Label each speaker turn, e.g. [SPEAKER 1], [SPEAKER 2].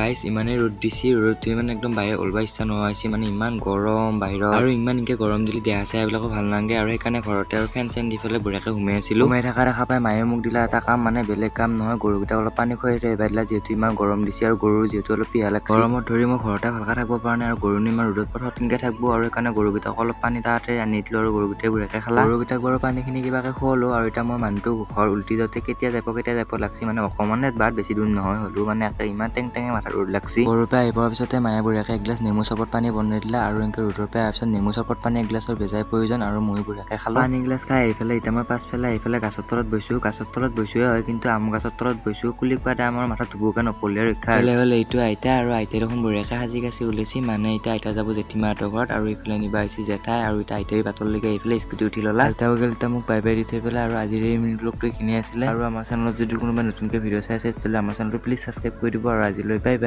[SPEAKER 1] গাইছ, ইমানেই ৰ'দ দিছি, ৰ'দ ধুই মানে একদম বাহিৰত ওলবা ইচ্ছা নোহোৱা হৈছে। মানে ইমান গৰম বাহিৰত আৰু ইমান এনেকে গৰম দিলে দেহা চেহা এইবিলাকো ভাল নালাগে। আৰু সেইকাৰণে ঘৰতে আৰু ফেন চেন দি পেলাই বঢ়িয়াকে সোমাই আছিলোঁ। সোমাই থকা দেখা পাই মায়ে মোক দিলা এটা কাম, মানে বেলেগ কাম নহয়, গৰুকেইটা অলপ পানী খুৱাই থৈ আহিব দিলা, যিহেতু ইমান গৰম দিছে আৰু গৰুৰ যিহেতু অলপ পিয়াহ লাগছে। গৰমত ধৰি মই ঘৰতে ভালকে থাকিব পৰা নাই আৰু গৰুনো ইমান ৰ'দত পথাৰত কেনেকে থাকিব। আৰু সেইকাৰণে গৰুকেইটাক অলপ পানী তাতে আনি দিলোঁ আৰু গৰুকেইটাই বঢ়িয়াকে খালা। গৰুকেইটাক বাৰু পানীখিনি কিবাকে খুৱালোঁ। আৰু এতিয়া মই মানুহটো ঘৰ উল্টি যাওঁতে কেতিয়া যাব কেতিয়া যাব লাগছি, মানে অকণমানে বাট বেছি দূৰ নহয় হ'লেও মানে একে ইমান টেং টেঙে মাথাত ৰ'দ লাগছি। ঘৰৰ পৰা আহি পোৱাৰ পিছতে মায়ে বঢ়িয়াকে এগিলাচ নেমু চৰবত পানী বনাই দিলে। আৰু এনেকৈ ৰ'দৰ পৰা অহাৰ পিছত নেমু চৰবত পানী এগিলাচৰ বেজাই প্ৰয়োজন আৰু ময়ো বঢ়িয়াকে খালোঁ। পানী গিলাচ খাই আহি পেলাই এতিয়া মই পাছফালে আহি পেলাই গাছৰ তলত বহিছোঁ। গাছৰ তলত বহিছোঁৱে হয়, কিন্তু আম গাছৰ তলত বহিছোঁ, কুলি কোৱা আমাৰ মাথাত ধুবুকে নপৰিলে ৰক্ষা। এইফালে হ'ল এইটো আইতা আৰু আইতাই দেখোন বঢ়িয়াকে সাজি কাচি ওলাইছে। মানে এতিয়া আইতা যাব জেঠীমাহঁতৰ ঘৰত আৰু এইফালে নিবা আহিছে জেঠাই। আৰু এতিয়া আইতাই বাটলৈকে আহি পেলাই স্কুটি উঠি ল'লা। আইতাও গ'ল এতিয়া মোক বাই বাই the থৈ পেলাই। আৰু আজিৰ এই মিনি ব্লগটো এইখিনিয়ে আছিলে। আৰু আমাৰ চেনেলত যদি কোনোবাই নতুনকৈ ভিডিঅ' চাই আছে, তেতিয়াহ'লে আমাৰ চেনেলটো প্লিজ ছাবস্ক্ৰাইব কৰি দিব। আৰু আজিলৈ বাই বাই।